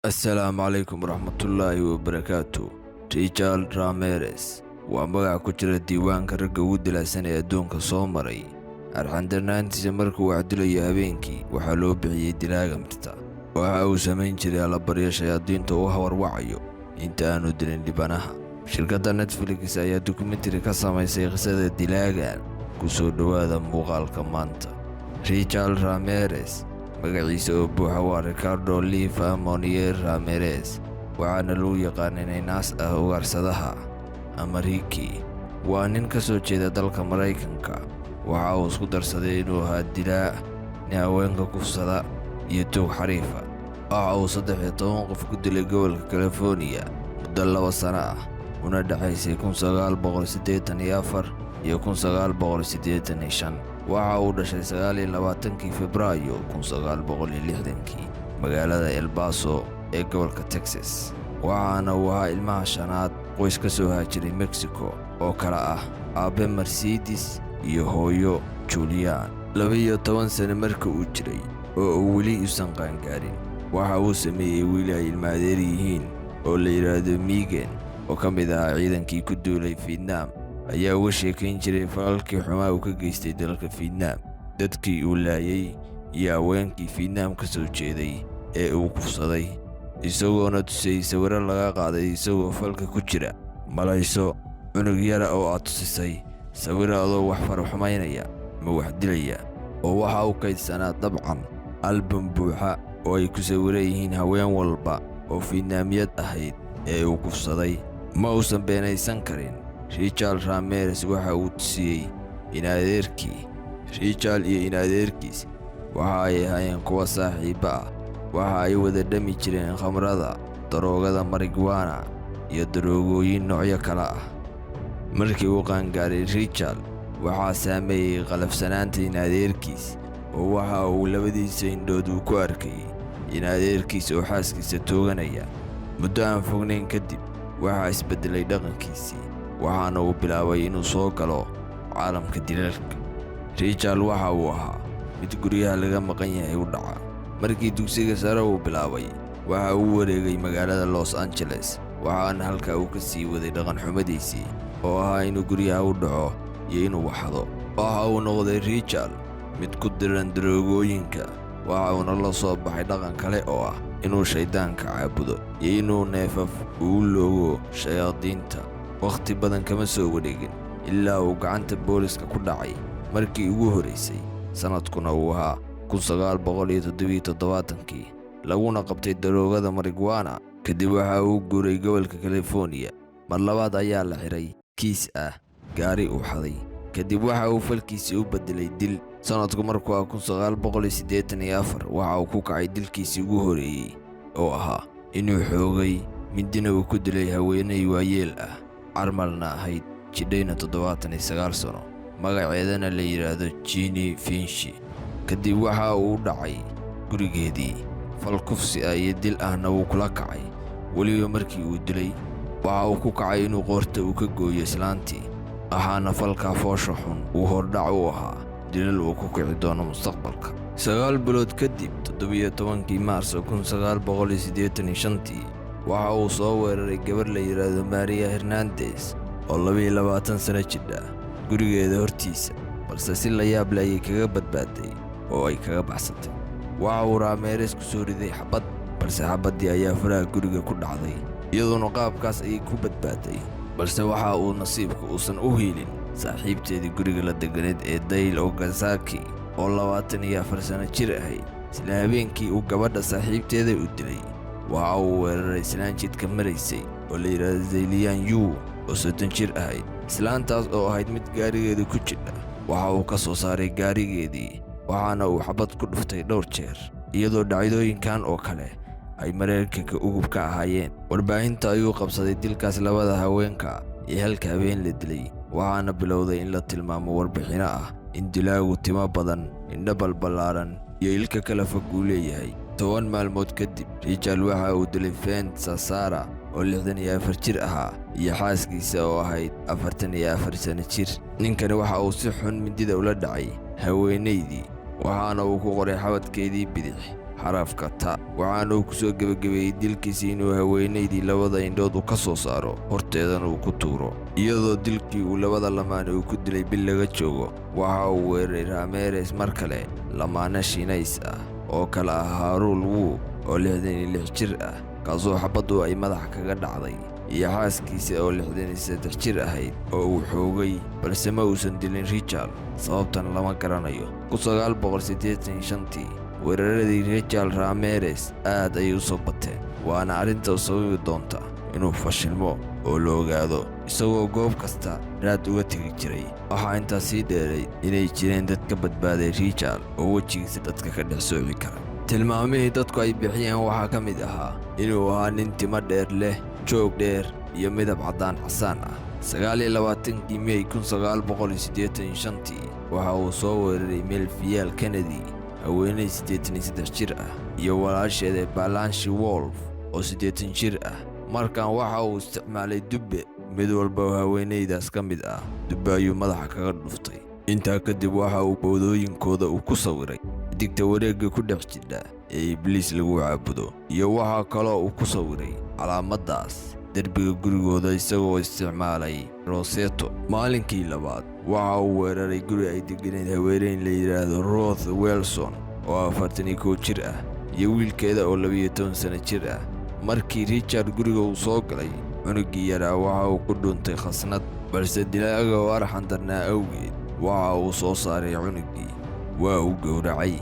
Assalaamu calaykum waraxmatullaahi wabarakaatu. Richard Ramirez waa magac ku jira diiwaanka ragga ugu dilaasan ee adduunka soo maray. Arxandarnaantiisa markuu wax dilayo habeenkii waxaa loo bixiyey dilaaga mirta. Waxa uu samayn jiray allabaryo shayaadiinta uu hawarwacayo inta aanu dilin dhibanaha. Shirkadda Netflix ayaa dukumentari ka samaysay qisada dilaagan. Ku soo dhowaada muuqaalka maanta. Richard Ramirez magaciisa oo buuxa waa Ricardo Liva Monier Ramirez, waxaana lagu yaqaanay naas ah ugaarsadaha ama Ricky. Waa nin ka soo jeeda dalka Maraykanka. Waxa uu isku darsaday inuu ahaa dilaa, nin haweenka kufsada iyo tuug xariifa. Waxa uu 13 qof ku dilay gobolka California muddo 2 sano ah, una dhaxaysay 1984 iyo 1985. Waxa uu dhashay 29-kii Febraayo 1960-kii magaalada El Paso ee gobolka Texas, waxaana uu ahaa ilmaha shanaad qoys ka soo haajiray Mexico oo kala ah aabbe Mercedes iyo hooyo Julian. 12 sano marka uu jiray oo uu weli uusan qaangaarin, waxa uu sameeyey wiil ay ilma adeer yihiin oo la yidhaahdo Megan, oo ka mid ahaa ciidankii ku duulay Vietnam, ayaa uga sheekayn jiray falalkii xumaa uu ka geystay dalka Vietnam, dadkii uu laayay iyo haweenkii Vietnam ka soo jeeday ee uu kufsaday, isagoona tusayey sawirro laga qaaday isagoo falka ku jira. Malayso cunug yara oo aad tusisay sawirro adoo wax faraxumaynaya ama wax dilaya, oo waxa u kaydsanaa dabcan album buuxa oo ay ku sawiran yihiin haween walba oo Fiidnaamiyad ahayd ee uu kufsaday. Ma uusan beenaysan karin. Richard Ramirez waxa uu tusiyey in adeerkii. Richard iyo in adeerkiis waxa ay ahaayeen kuwa saaxiibbo ah. Waxa ay wada dhami jireen khamrada, daroogada marijuana iyo daroogooyin noocyo kale ah. Markii uu qaangaaray Richard, waxaa saameeyey qalafsanaanta in adeerkiis, oo waxa uu labadiisa indhood uu ku arkayay in adeerkiis oo xaaskiisa tooganaya. Muddo aan fognayn kadib waxaa isbeddelay dhaqankiisii, waxaana uu bilaabay inuu soo galo caalamka dilalka. Richard waxa uu ahaa mid guryaha laga maqan yahay u dhaca. Markii dugsiga sare uu bilaabay, waxa uu wareegay magaalada Los Angeles, waxaana halkaa uu ka sii waday dhaqanxumadiisii oo ahaa inuu guryaha u dhaco iyo inuu waxdo. Waxa uu noqday Richard mid ku diran daroogooyinka, waxa uuna la soo baxay dhaqan kale oo ah inuu shayddaanka caabudo iyo inuu neefaf ugu loogo shayaadiinta. Wakhti badan kama soo wareegin ilaa uu gacanta booliska ku dhacay markii ugu horraysay, sanadkuna uu ahaa 1977-kii, laguna qabtay daroogada marijuana. Kadib waxa uu guuray gobolka California. Mar labaad ayaa la xiray kiis ah gaari uu xaday. Kadib waxa uu falkiisii u beddelay dil. Sanadku markuu ah 1984, waxa uu ku kacay dilkiisii ugu horreeyey oo ahaa inuu xoogay, mindina uu ku dilay haweeney waayeel ah, carmalna ahayd, jidhayna 79 sano, magaceedana la yidhaahdo Jini Finshi. Kadib waxa uu dhacay gurigeedii, fal kufsi ah iyo dil ahna wuu kula kacay. Weliba markii uu dilay, waxa uu ku kacay inuu qoorta uu ka gooyo islaantii, waxaana falkaa foosha xun uu hordhac u ahaa dilal uu ku kici doono mustaqbalka. 9 bilood kadib, 17-kii Maarso 1985-tii, waxa uu soo weeraray gabar la yidhaahdo Maria Hernandez oo 22 sano jidha gurigeeda hortiisa, balse si la yaab leh ayay kaga badbaaday oo ay kaga baxsatay. Waxa uu Ramirez ku soo riday xabad, balse xabaddii ayaa furaha guriga ku dhacday, iyadoona qaabkaas ayay ku badbaaday. Balse waxa uu nasiibka uusan u hiilin saaxiibteedii guriga la deganeed ee Dale Okazaki oo 24 sano jir ahayd. Isla habeenkii uu gabadha saaxiibteeda u dilay, waxa uu weeraray islaan jidka maraysay oo la yidhaahdo Zaylian Yu oo 30 jir ahayd. Islaantaas oo ahayd mid gaarigeeda ku jidha, waxa uu ka soo saaray gaarigeedii, waxaana uu xabad ku dhuftay dhowr jeer. Iyadoo dhacdooyinkan oo kale ay Maraykanka ugub ka ahaayeen, warbaahinta ayuu qabsaday dilkaas labada haweenka iyo halka habeen la dilay, waxaana bilowday in la tilmaamo warbixinno ah in dilaagu timo badan, indho balballaaran iyo ilka kala fog uu leeyahay. 10 maalmood kadib, Richard waxa uu dilay Fent Sasara oo 64 jir ahaa iyo xaaskiisa oo ahayd 44 sano jir. Ninkani waxa uu si xun mindida ula dhacay haweenaydii, waxaana uu ku qoray xabadkeedii bidix. Xarafka ta. Waxaana uu ku soo gebagabeeyey dilkiisa inuu haweenaydii labada indhood uu ka soo saaro, horteedana uu ku tuuro. Iyadoo dilkii uu labada lamaane uu ku dilay bil laga joogo, waxa uu weeraray Ramirez mar kale lamaane Shiinays ah oo kale ah Harold Wu oo 66 jir ah, kaasoo xabaddu ay madaxa kaga dhacday, iyo xaaskiisa oo 63 jir ahayd oo uu xoogay, balse ma uusan dilin Richard, sababtan lama garanayo. 1985tii weeraradii Richard Ramirez aad ayay u soo bateen, waana arrinta sababi doonta inuu fashilmo oo la ogaado, isagoo goob kasta raad uga tegi jiray. Waxaa intaas sii dheeray inay jireen dad ka badbaaday Richard oo wejigiisa dadka ka dhex sooci kara. Tilmaamihii dadku ay bixiyeen waxaa ka mid ahaa inuu ahaa nin timo dheer leh, joog dheer iyo midab caddaan casaan ah. 29kii Mey 1985tii waxa uu soo weeraray Melville Kennedy, haweeney 83 jir ah, iyo walaasheeda Balanshi Wolf oo 80 jir ah. Markan waxa uu isticmaalay dubbe, mid walba oo haweenaydaas ka mid ah dubbe ayuu madaxa kaga dhuftay. Intaa kadib waxa uu bowdooyinkooda uu ku sawiray xidigta wareegga ku dhex jidha ee Ibliis lagu caabudo, iyo waxaa kaloo uu ku sawiray calaamaddaas derbiga gurigooda isagoo isticmaalay roseto. Maalinkii labaad waxa uu weeraray guri ay degganayd haweeney la yidhaahdo Ruth Wilson oo 41 jir ah iyo wiilkeeda oo 12 sano jir ah. Markii Richard guriga uu soo galay, cunuggii yaraa waxa uu ku dhuntay khasnad, balse dilaaga oo arxan darnaa awgeed waxa uu soo saaray cunuggii, waa uu gowracay,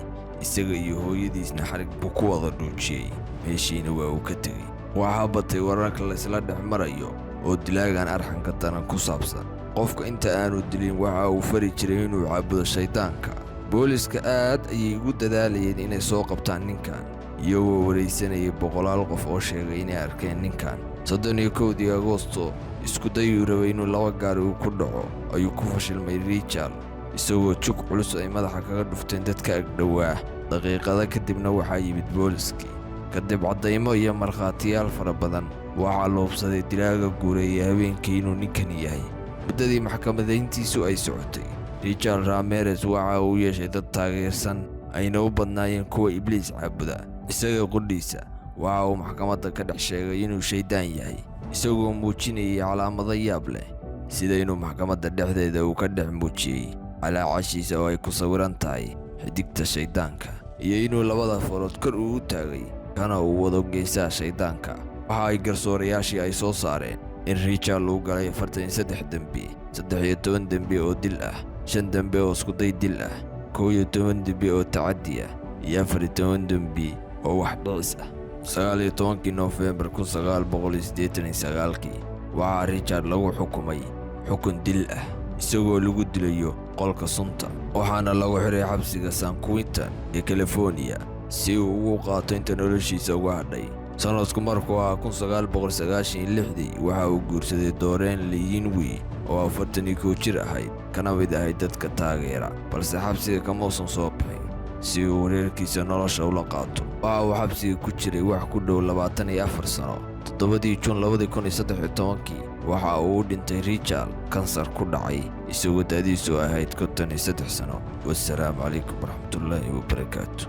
isaga iyo hooyadiisna xarig buu ku wada dhuujiyey, meeshiina waa uu ka tegey. Waxaa batay wararka la isla dhex marayo oo dilaagan arxanka daran ku saabsan. Qofka inta aanu dilin waxa uu fari jiray inuu caabudo shaydaanka. Booliska aad ayay ugu dadaalayeen inay soo qabtaan ninkan, iyagoo waraysanayay boqolaal qof oo sheegay inay arkeen ninkan. 31dii Agoosto isku dayuu rabay inuu laba gaari uu ku dhaco ayuu ku fashilmay Richard, isagoo jug culus ay madaxa kaga dhufteen dadka agdhowaa. Daqiiqada kadibna waxaa yimid booliskii. Kadib caddaymo iyo markhaatiyaal fara badan, waxaa la hubsaday dilaaga guureeyay habeenkii inuu ninkani yahay. Muddadii maxkamadayntiisu ay socotay, Richard Ramirez waxa uu yeeshay dad taageersan, ayna u badnaayeen kuwa Ibliis caabuda. Isaga qudhiisa waxa uu maxkamadda ka dhex sheegay inuu shayddaan yahay, isagoo muujinayay calaamado yaab leh, sida inuu maxkamadda dhexdeeda uu ka dhex muujiyey calaacashiisa oo ay ku sawiran tahay xidigta shayddaanka, iyo inuu labada farood kor uu u taagay kana uu wado geesaha shayddaanka. Waxa ay garsoorayaashii ay soo saareen in Richard lagu galay 43 dembi, 13 dembi oo dil ah, 5 dembi oo iskuday dil ah, 11 dembi oo tacaddi ah iyo 14 dembi oo wax dhicis ah. 19kii Noofembar 1989kii waxaa Richard lagu xukumay xukun dil ah, isagoo lagu dilayo qolka sunta, waxaana lagu xiray xabsiga San Quentin ee California si uu ugu qaato inta noloshiisa uga hadhay. Sanadku markuu ahaa 1996dii waxa uu guursaday Doreen Liyinwi oo 41 jir ahayd, kana mid ahayd dadka taageera, balse xabsiga kamausan soo bixin si uu wareerkiisa nolosha ula qaato. Waxa uu xabsiga ku jiray wax ku dhow 24 sano. 7dii Juun 2013kii waxa uu u dhintay Richard kansar ku dhacay, isagoo da'diisu ahayd 53 sano. Wassalaamu calaykum waraxmatullaahi wabarakaatu.